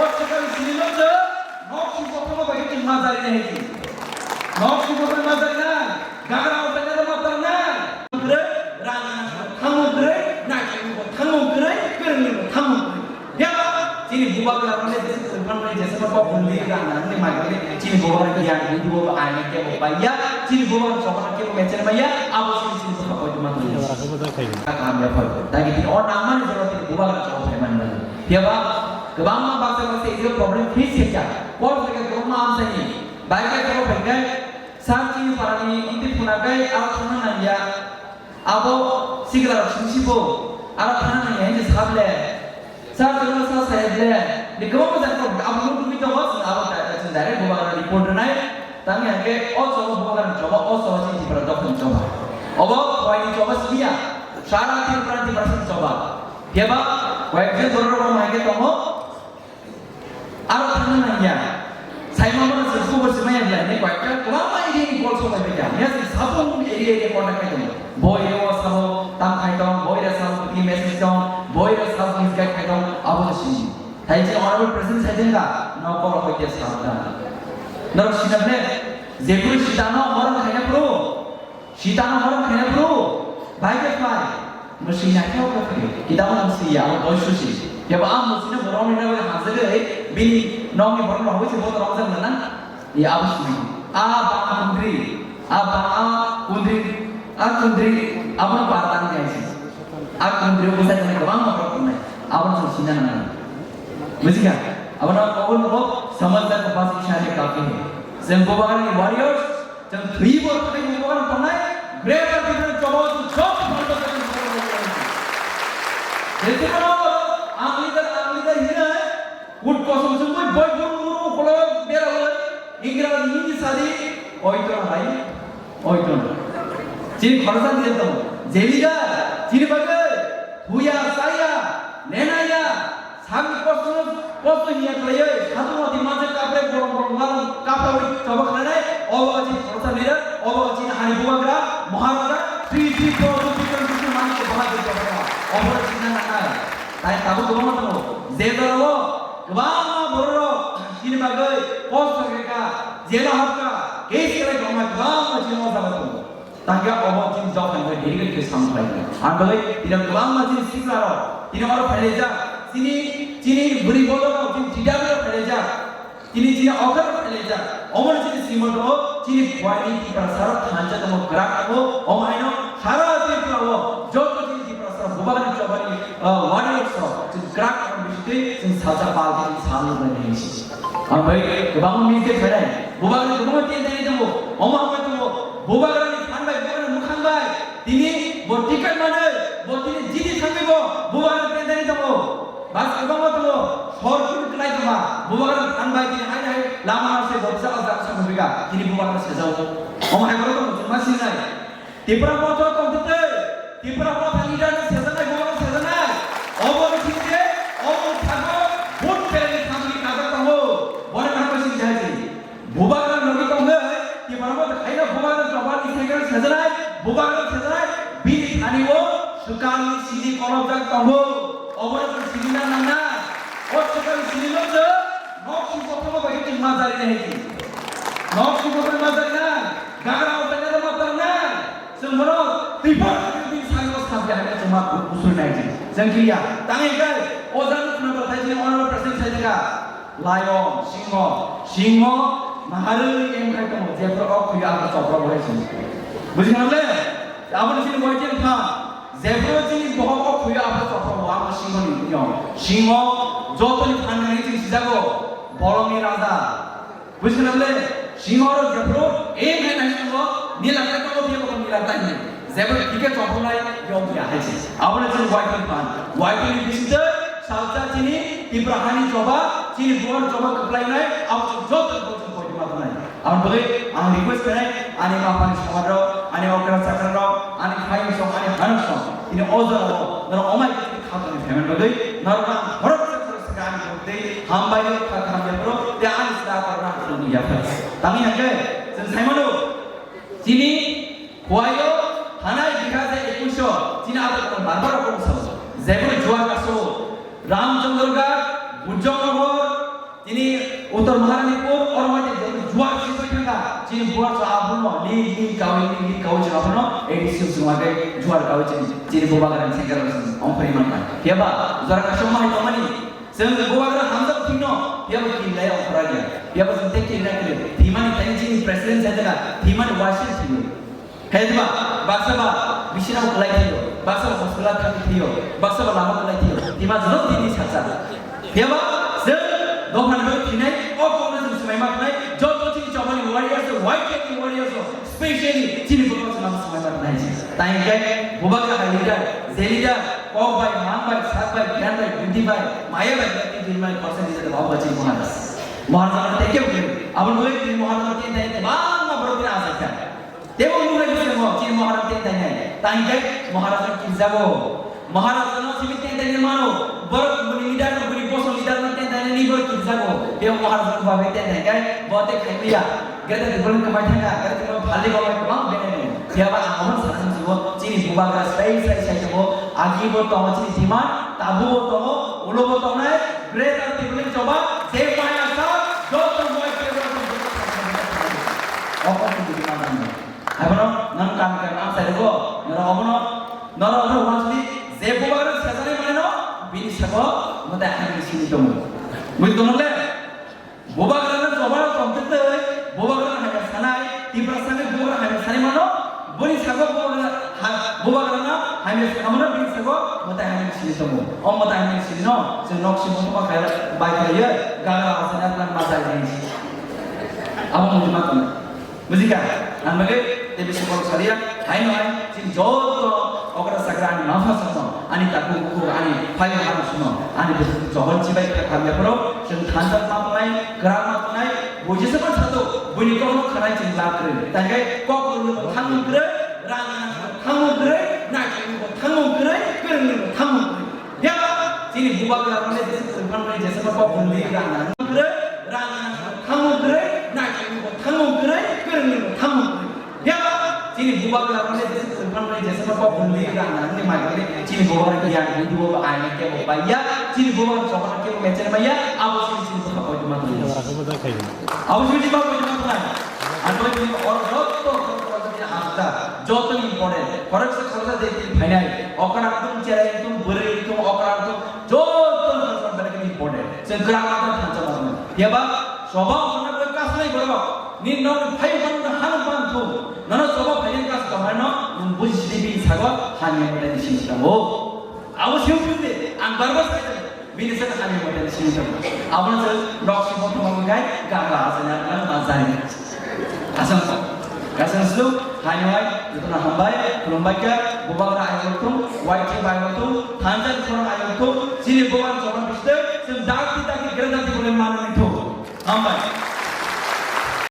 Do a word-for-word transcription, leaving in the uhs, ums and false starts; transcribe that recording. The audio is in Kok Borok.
Nok sukal sini no je, nok sukal thangma bai khe chwng ma jari nai hai khe. Nok sukal thangma jari nai, gagra o thangma jari nai. Kwrwi, rang thangma kwrwi, nai thangma kwrwi, kwrwngni thangma kwrwi. Ya, chini bubagra rok le jesa kwrwi phan nai jesa ma kok bundi rang nang ni mai kwrwi, chini bubagra ya ni duo ba ai ni ke bo bai ya, chini bubagra chokna ke bo mechen bai ya, abo chini chini bwkha koi ma kwrwi. Ka kam ya phai. Tagi chini o nang mani jora chini bubagra chok phai man nai. Phiya ba, kwbangma baksa baksa ego problem face khe kha. Por khe kwbangma amchaini. Bai khe kebo phai khe, sir chini parani amtwi phuna khe aro thangna nangya. Abo sikla rok singsi bo, aro thangna nangya hinwi sa ble. Sir chwngno sa sai ble. Ni kwbangma jani kok abo nuk nugwi tongo, chwng abo ta-, chwng direct bo bagwi report rwnai. Tangya khe o choba bo bagwi choba, o choba chini Tripura dophani choba. Obo khoini choba siya. Sara Tripura Tripura sini choba. Phiya ba, koyekjon borok rok hai khe tongo, aro thangna nangya. Saima mano se khobor se maya belai ni koyekta kwbangma area ni call song bai kha. Ya se sapung area area contact khai tongo. Bo area o sabo tam khai tong, bo area sabo ki message tong, bo area sabo misguide khai tong, abo no sini. Thai je honorable president sai jeng ka, no call hoi ke sabo da. Norok sina ble, jekuru sita no moron khaina pro. Sitano horong khe bro, bai khe phai. Mwswi naikhe o khe phai. Kitabo nang si ya, o doi susi. Kebo a mwswino borok ni nang hamjagwi, bini nokni borok rok se bono romjak nana. Ya abo sini. A ba kundri, a ba a kundri, a kundri, abo no bar tang khe si. A kundri o bwsai khe kwbangma borok tongnai. Abo no chwng sina nang. Bujikha? Abo no obo no samajdak basi shari kafi. Jeng bobagrani warriors, Chwng thwibo thangwi mungbo tongnai, Greater Tipraland choba o chwng joto phalba chwng. Jephuru ang leader, ang leader hinwi ut kosom chumui boi buru buru ukolog berawi, Ingraj Hindi sadi, oito hai, oito. Chini khoroksa leader tongo. Je leader, chini bagwi, huya, saya, nenaya, Sakni kosto, kosto hiya khlaiwi, satung wati manse kapre bolong bolong malong kaprawi choba khlainai, obo chini khoroksa leader, obo chini hani bubagra, Maharaja, Sri Sri Pradyot Bikram Kishore Manikya Bahadur Chakma, obo chini nangnai. Tai tabuk kwbangma tongo, je dolo kwbangma bororok chini bagwi kosto khaikha, jela habkha, case khlai tongma kwbangma chini o jaga tongo. Tangkhe obo chini jok hai bai diri khe sam khlai. Ang bai tini kwbangma chini sikla rok, tini oro phailai jak, chini, chini bwrwi bodo rok, chini tida rok phailai jak, chini, chini okha rok phailai jak. Omo chini simo do, chini buai ni Tiprasa rok thansa tongo, kwrak tongo. Omo haino sara Tripura o joto chini Tiprasa rok bubagra chobani, ah, warriors rok chini kwrak tongo, bisitwi chini salsa pal chini sal nuknai nai si. Ang bai kwbangma mistake khainai. Bubagra kwbangma tendai tongo. Omo hambai tongo. Bubagrani phan bai, bubagrani mwkhang bai. Tini bo ticket manwi, bo tini jiti thangwi bo bubagra tendai tongo. Bas kwbangma tongo. Sor chum klai tongma. Bubagrani phan bai tini hai hai lama se bo bwsa o jak sa bwbiga. Tini bubagra sejao. Omo hai borok tongo, chwng ma sinai. Tipra Motha tongtwtwi, Tipra Motha leader ni sejanai, bubagra sejanai. Obo ni singje, obo ni thago, vote pele ni thamni kajak tongo. Boni mano singje hai se. Bubagra logi tongnai, Tipra Motha khaina bubagra choba ni secretary sejanai, bubagra sejanai, bini thani o swkang ni sini kolobjak tongo. Obo ni sini na nang na. O swkang ni sini no je, nok si kothoma bai chwng ma jari nai hai se. Nok si kothoma ma jari na, gagra o jari na ma jari na. Chwng bono twi phano twi sari o sabya hai chwng ma usui nai di. Chwng kiriya. Tang ekai o jang khna ba thai chini honorable president sai jaga. Lion, singho, singho, maharwi em khai tongo, jephru o khuyo abo chopra bo hai chwng. Buji khna le? Abo ni chini wai chen pha. Jephru chini bohok o khuyo abo chopra bo abo singho ni yo. Singho, joto ni phan nai chini sijago. Bolong ni raja. Buji khna le, singho rok jephru, eh, hai nai singho, nila kai tongo, phiya bo nila tai nai. Jephru thike chophonai, yong ya hai se. Abo le chini waiting pan. Waiting ni bisingtwi, salsa chini, Tipra hani choba, chini buar choba kwplai nai, abo chini joto ni bojong koi ma tonai. Abo bagwi ang request khainai, ani ma phani samaj rok, ani okra chakra rok, ani phai song, ani hanok song, ini ojor rok, norok omai khatoni payment bagwi, norok ang horok se khorok se ani bagwi, hambai rok kha kham ya bro, te ani sida kor na khulung ya phai. Tangwi hake, chwng saimano, chini Huaio thanai bikha je ekuish o, chini abo kono bar bar rok sao. Jeboni Juar kaso, Ramchandra Ghat, Bujong Nogor, Chini Uttor Maharanipur, oro hai je juar sisoi thangkha, chini buar sa abono, ni, ni kawi, ni, ni kawi chini abono, A D C chini wngkha, juar kawi chini, chini bubagra chengkar ongkhorwi mankha. Phiya ba, jora kaisa wngma hai tongmani, chwng bubagra hamjak thwino, phiya ba kinlai ongkhorya, phiya ba chwng tei kinlai kre, thwimani tei chini president jai jaga, thwimani wasil thwiyo. Khe diba, baksa ba bisingo kwlai thwio, baksa ba hospital thangwi thwio, baksa ba lama kwlai thwio, tima joto tini saksa. Phiya ba, chwng dophani bagwi thinai, o kokno chwng swmai ma khnai, joto chini chobani warriors, white flag ni warriors, specially chini borok chwng swmai ma khnai. Tai hwnkhe, bubagra hai leader, je leader, kok bai, mang bai, sak bai, gyan bai, budi bai, maya bai, tini tini bai, percent leader, babu bai chini Maharaj. Maharaj tei kebo kebo, aboni bagwi tini Maharaj tei tei bangma borok tini achaikha. Tebo nuknai bwskango chini Maharaj tei tainai. Tangkhe Maharaj no kirjago. Maharaj no simi tei tainai mano. Borok bini leader no, bini bosong leader no tei tainai ni borok kirjago. Tebo Maharaj no babe tei tainai. Bo tei khaimaya. Gede tibul kamai thangka, gede tibul phali kamai kwbang benai tongo. Phiya ba ang omo sakni jugo chini bubagra sai sai sai tongo. Agi bo tongo chini thima, tabu bo tongo, ulo bo tongnai. Greater Tipraland choba, je maya sa, joto moi ke bo. Opo chini thima. Abono nang kam kam ang sai go, nora obono, nora obono wansi, je bubagra sajani mano, bini sabo, mata hani sini tongo. Mui tongo le, bubagra na choba tong tei, bubagra na hanya sanai, Tiprasa ni bubagra hanya sanai mano, bini sabo bubagra, ha, bubagra na hanya sanai mano, bini sabo, mata hani sini tongo. O mata hani sini no, se nok si mo ma kaya, bai kaya, gaga asana tan ma sai ni. Abo mo ma tongo. Bujikha, ang bagwi tei bisi borok salia, haino hai, chini joto okra sakra ani mapha sakno, ani takhuk bukhuk, ani phaio hano suno, ani bwswk chobol chibai kha khamya phoro, chwng thansa ma tongnai, kwrak ma tongnai, bo jesa ma sato, buini kokno khanai chwng lab kwrwi. Tangkhe kok kwrwngno bo thangmung kwrwi, rang thangmung kwrwi, naithokno bo thangmung kwrwi, kwrwngno bo thangmung kwrwi. Phiya ba chini bubagra rokni jesa kwrwngphang bai jesa ma kok kwrwngwi rang nang kwrwi, rang nang thangmung kwrwi, naithokni bo thangmung kwrwi, kwrwngni bo thangmung kwrwi. Phiya ba chini bubagra rokni jesa kwrwngphang bai jesa ma kok kwrwngwi rang nangni mai kwrwi chini bubagra giyan ni duo ba aina kebo baiya, chini bubagra chokra kebo mechen baiya, abo chini chini bwkha koitma tongwi. Abo chini bwkha koitma tongnai. Ang tongwi tini oro joto khoroksa joto important. Khoroksa khoroksa de tini phainai. Okra tung, cherai tung, bwrwi tung, okra tung, joto khoroksa belai kheno important. Chwng kwrak ma thansa ma tong. Phiya ba soba okra belai kaslai borok. Ni nok phai ban da hal ban thu. Nono soba phai kas kamai no nung buji sidi bin sago hanya mata ni sini tango. Abo siyung siyung de, ang barbar sai de, bini saka kami model sini tong. Abo se nok si botong botong gai, gam ba asana nang ma sai. Asam ko. Kasang su, hai hai, itu na hambai, belum baca, bubagra ayo tu, white ba ayo tu, thanjan korang ayo tu, sini bubagra coba piste, sendaki taki gerendaki boleh mana itu. Hambai.